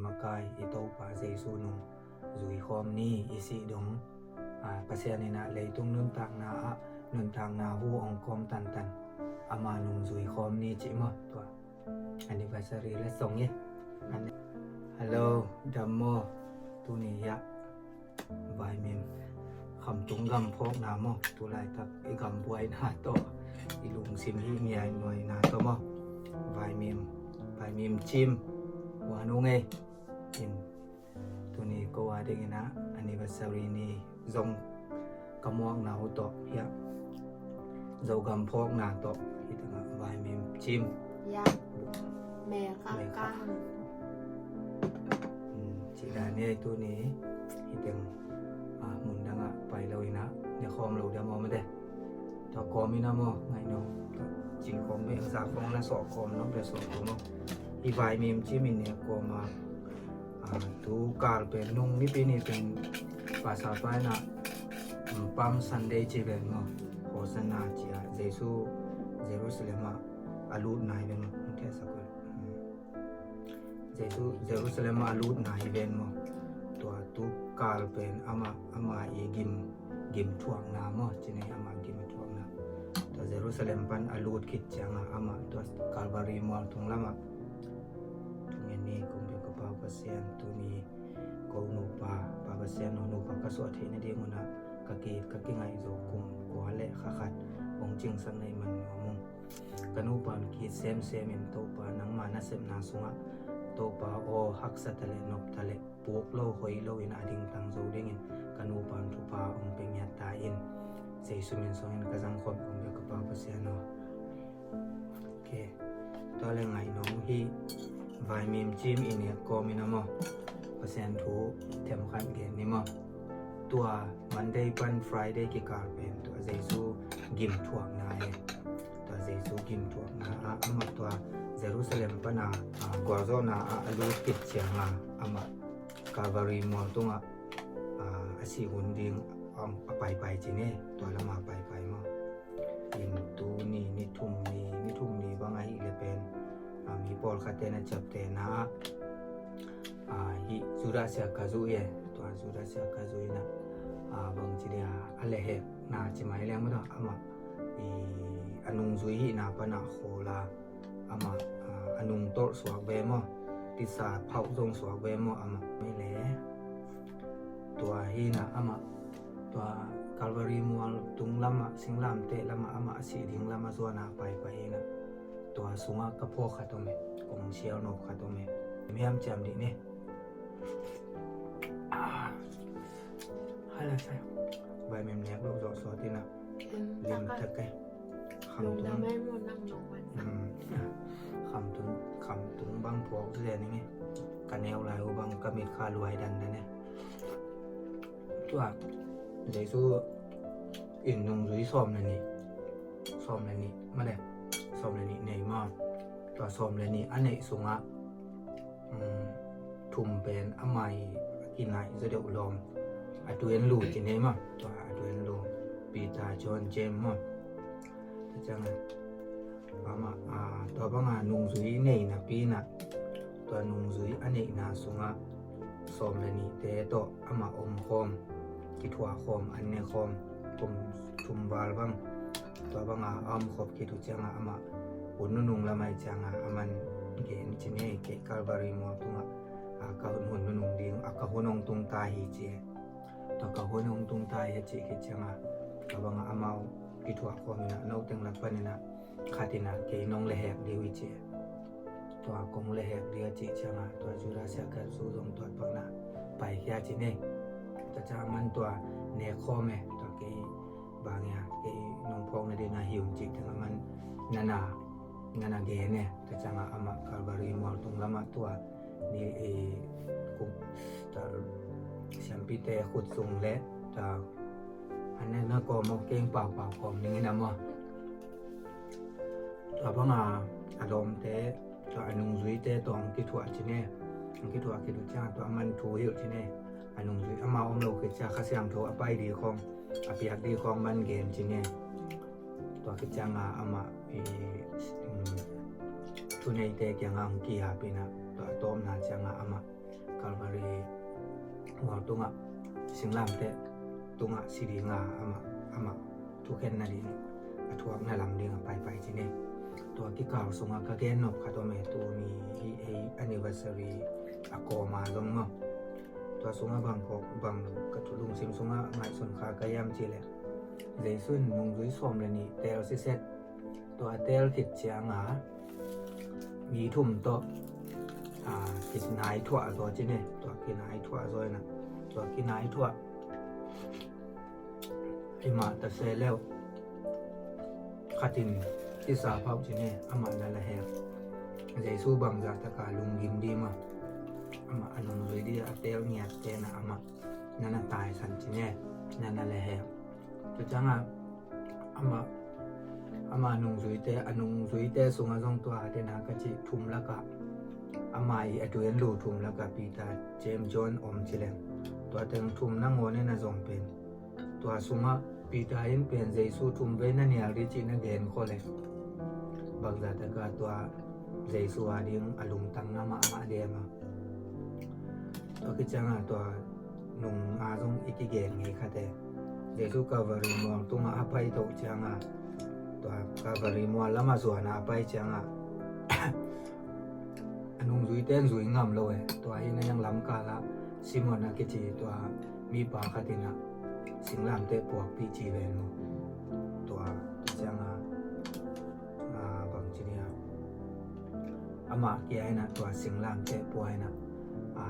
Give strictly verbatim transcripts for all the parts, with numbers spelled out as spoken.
Makai i Topa Jesu nung zuikhawm ni. I sih dong, a, Pasian in ah leitung nuntakna ah nuntakna hu ong kawm tantan ama nung zuikhawm ni cih maw. Tua anniversary le song i. Hello, dam maw? Tuni hiah vaimim khamtung gam phawkna maw? Tulaitak i gam buaina tawh, i lungsim hih ngiai nuaina tawh maw? Vaimim, vaimim cim. Ua nung ei. In tuni ko a dingin ah anniversary ni zong ka muakna uh tawh hiah Zogam phawkna tawh hih tengah vaimim cim. Ya. Mel kang kang. Cih dan ei tuni hih teng, a, mun dangah pai lo in ah ne khawm lo dia maw mate. Tua kawm in ah maw ngaih no. Cing khawm bek za khawm na sawh khawm no bek sawh khawm maw. Hih vaimim cim in ne kawm a, a, tu kal pen nung nipi ni pen Passover in ah, um, Palm Sunday ci pen maw. Hosanna ci a Jesu Jerusalem ah a lut nai pen maw. Hong thehsak uh. Jesu Jerusalem ah a lut nai pen maw. Tua tu kal pen ama, ama i gim, gim thuakna maw. Ci nei ama gim thuakna. Tua Jerusalem pan a lut khit ciangah ama tua Calvary mual tung lamah. Tungen ni kong bia ka Pa Pasian tuni ko nupa, Pa Pasian no nupa ka suah theih nading un ah ka ki, ka kingaih zo kum kua le kha khat hong cingsak na hih man nuam ung. Ka nupa hong ki semsem in Topa nangma nasepna sungah Topa aw haksa ta le nop ta le puk lo hoi lo in a dingtang zo dingin ka nupa hong thupha hong pia ngiat ta in. Jesu min sungin ka zang khawm kong bia ka Pa Pasian aw. Ok. Tua le ngaih nong hih vaimim cim i nek kawm in ah maw. Pasian thu themkhat gen ni maw. Tua Monday pan Friday kikal pen tua Jesu gim thuakna e. Tua Jesu gim thuakna ah amah tua Jerusalem pana, a, gualzawhna ah a lut khit cianga amah Calvary mual tungah, a, a sih hun ding a paipai ci ni. Tua lama paipai maw. In tuni ni thum ni, ni thum ni bang ahih le pen, a, mi pawlkhatte na ciaptehna ah, a, hih Judas Iskariot e. Tua Judas Iskariot in ah, a, bangci dia a lehhekna ci mai leng maw, amah i a nungzui hihna pana khawl a, amah, a, a nungtolh suak ve maw. Tisa phauh zong suak ve maw amah. Mei le tua hi in ah amah tua Calvary mual tung lamah, singlamteh lamah amah a sih ding lamah zuana paipai hi in ah. Tua sungah ka phawk khat om e, kong sial nop khat om e. Miam ciam dih ni. Ah. Hai la sai. Vaimim nek lo zawh sawt in ah. Lim tak e. Khamtung. Khamtung, khamtung bang phawk zen ing e. Ka neu lai uh bang ka mit kha luai dandan e. Tua Jesu in nungzui sawm le nih, sawm le nih mah le, sawm le nih nei maw. Tua sawm le nih a neih sungah, um, thum pen a mai a kinaih zaw deuh lawm. A tuenlu ci nei maw. Tua a tuenlu Peter, John, James maw. Tua ciangah amah, a, tua banga nungzui nei napi in ah tua nungzui a neihna sungah sawm le nihte tawh amah omkhawm, kithuahkhawm, an nekhawm kum thum val bang. Tua banga a omkhop khit uh ciangah amah hun nunung lamah i ciangah aman gen ci ni, kei Calvary mual tungah a ka hun, hun nunung ding a ka hun hong tung ta hi ci e. Tua ka hun hong tung ta hi a cih khit ciangah tua bangah amau kithuahkhawm in ah noteng lak panin ah khat in ah kei nong lehhek ding uh hi ci e. Tua kong lehhek ding a cih ciangah tua Judas Iskariot zong tua bangin ah paikhia ci ni. Tua ciangah aman tua nekhawm e, tua kei bang ia kei nong phawk nading a hi ung cih teng aman nana, nana gen e. Tua ciangah amah Calvary mual tung lamah tua ni, eh, kum, tua siampite khut sung le tua an ne na kawm aw, keng paupau kawm ning in a maw. Tua banga a lawmte, tua a nungzuite tawh hong kithuah ci ni. Hong kithuah khit uh ciang tua aman thu hilh ci ni. A nungzui amau om lo khit ciang Kha Siangtho a pai ding khawng, a piak ding khawng man gen ci ni. Tua khit cianga amah i, um, thuneite kiangah hong ki-ap in ah, tua a tawpna cianga amah mual tungah, singlamteh tungah si dinga amah, amah thukhen nading a thuakna lam dinga paipai ci ne. Tua kikal sungah ka gen nop khat om e, tuni hi ei anniversary a kawma zong maw. Tua sungah bang kawk bang ka thu lungsim sungah ngaihsun kha ka hiam ci leh, Jesu in nungzui sawm le nih teel siset, tua teel khit cianga mi thum tawh kinai thuah zaw ci ne. Tua kinai thuah zaw ina, tua kinai thuah i mah ta se leuh khatin kisa phauh ci ne, amah na la hek. Jesu bangzah taka lunggim di maw, amah a nungzui di a teel ngiat tena amah na na taisan ci ne, na na la hek. Tua cianga amah, amah nungzuite, a nungzuite sungah zong tua tena ka cih thum lakah, amah i a tuenlu thum lakah Peter, James, John om ci leng, tua teng thum nangawn in a zong pen, tua sungah Peter in pen Jesu thum vei na nial di cih na gen khawh leh, bangzah taka tua Jesu a ding a lungtang na mahmah de maw. Tua khit cianga tua nunga zong i kigen ngei khate, Jesu Calvary mual tungah a pai toh cianga, tua Calvary mual lamah zuana a pai cianga a nungzuite in zui ngam lo e. Tua hi na hiang lamkalah Simon a kici tua mipa khat ina singlamteh puakpih ci ven maw. Tua, tua cianga bang ci dia, amah kia ina tua singlamteh pua ina,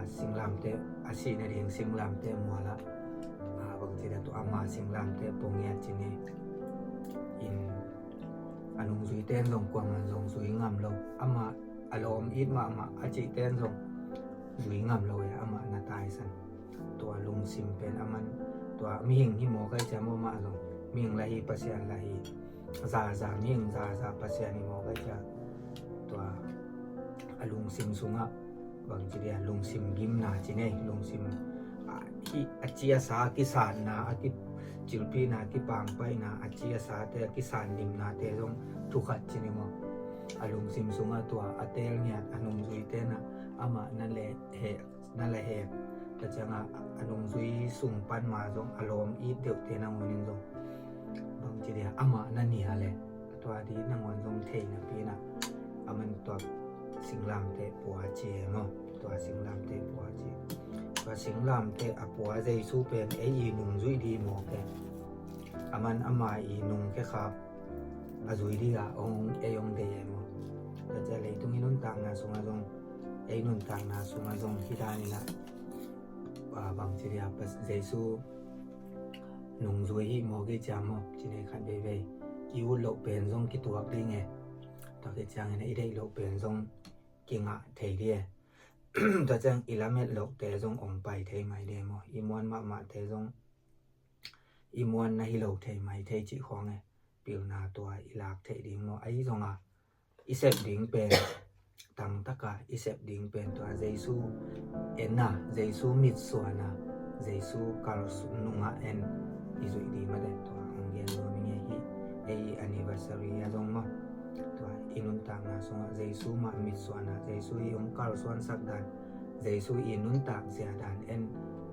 singlamteh a sih nading singlamteh mualah, bang ci dia, tua ama singlamteh pua ngiat ci ne. In a nungzuite in zong kuaman zong zui ngam lo, amah a lawm it mahmah a cihte in zong zui ngam lo e, amah na taisan. Tua lungsim pen aman, tua mihing hi mawk ai cia maw, mah zong mihing la hi, Pasian la hi, zaza mihing, zaza Pasian hi mawk ai cia. Tua a lungsim sungah bang ci dia, lungsim gimna ci nei, lungsim a ci a sa a kisanna, a kicilpihna, a kipangpaihna, a ci a sate a kisan nimnate zong thukhat ci ni maw. A lungsim sungah tua a teel ngiat a nungzuite na amah na le heh, na la hek. Tua cianga a nungzui sung pan ma zong a lawm it deuhte nangawn in zong bang ci dia, amah na nia le, tua di nangawn zong thei napi ina, aman tua singlamteh pua ci e maw. Tua singlamteh pua ci. Tua singlamteh a pua Jesu pen ei i nungzui di mawk e. Aman ama i nungkhia khak a zui di a ong ei ong dei e maw. Tua cia leitung i nuntakna sungah zong, ei nuntakna sungah zong hi dan ina, bang ci dia, Jesu nungzui hi mawk i cia maw, ci nei khat veivei. I ut loh pen zong kituak ding e. Tua khit ciangin i deih loh pen zong kingah thei di e. Tua ciang i lamet lohte zong ong pai thei mai di e maw. I muan mahmahte zong i muan na hi lo thei mai thei cih khawng e. Pilna tua i lak theih ding maw. Ahi zonga i sep ding pen, tangtaka i sep ding pen tua Jesu enna, Jesu mitsuana, Jesu kalsuan nunga en i zuih ding mate. Tua hong gen nuam ing e. Hih ei anniversary a zong maw, tua i nuntakna sungah Jesu mah mitsuana, Jesu i hong kalsuansak dan, Jesu i nuntak zia dan en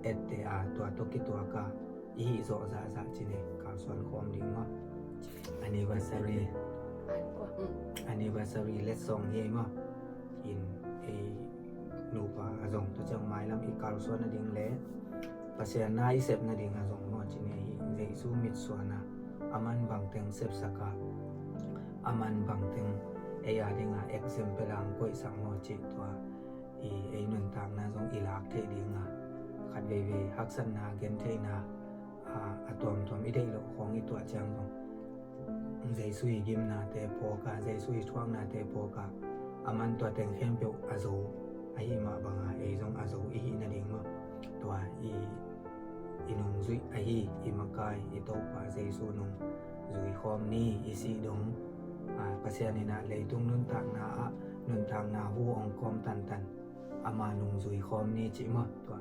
ette a, tua tawh kituaka i hih zawh zahzah ci nei, kalsuan khawm ding maw. Anniversary, anniversary letsong hi ei maw. In ei nupa a zong tua ciang mailam i kalsuan nading le Pasian na i sep nading a zong maw, ci nei hi. Jesu mitsuana, aman bangteng sepsaka, aman bangteng ei a dinga example ang koihsak maw, cih tua i ei nuntakna zong i lak theih dinga khat veivei haksatna, gentheihna, a tuamtuam i deih loh khawng i tuah ciang zong Jesu i gimnate phawka, Jesu i thuaknate phawka, aman tua teng khempeuh a zo ahi mah banga ei zong a zo i hih nading maw. Tua i i nungzuih ahi i makai i Topa Jesu nung zui khawm ni. I sih dong, a, Pasian in a leitung nuntakna ah nuntakna hu ong kawm tantan ama nung zui khawm ni cih maw. Tua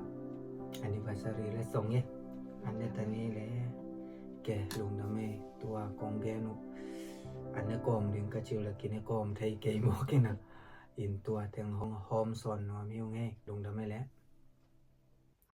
anniversary letsong e. An ne ta ni le. Ke lungdam e. Tua kong gen uh an ne kawm ding ka cih uh le kine kawm thei kei maw kina. In tua teng hong hawm sawn nuam hi ung e. Lungdam e le.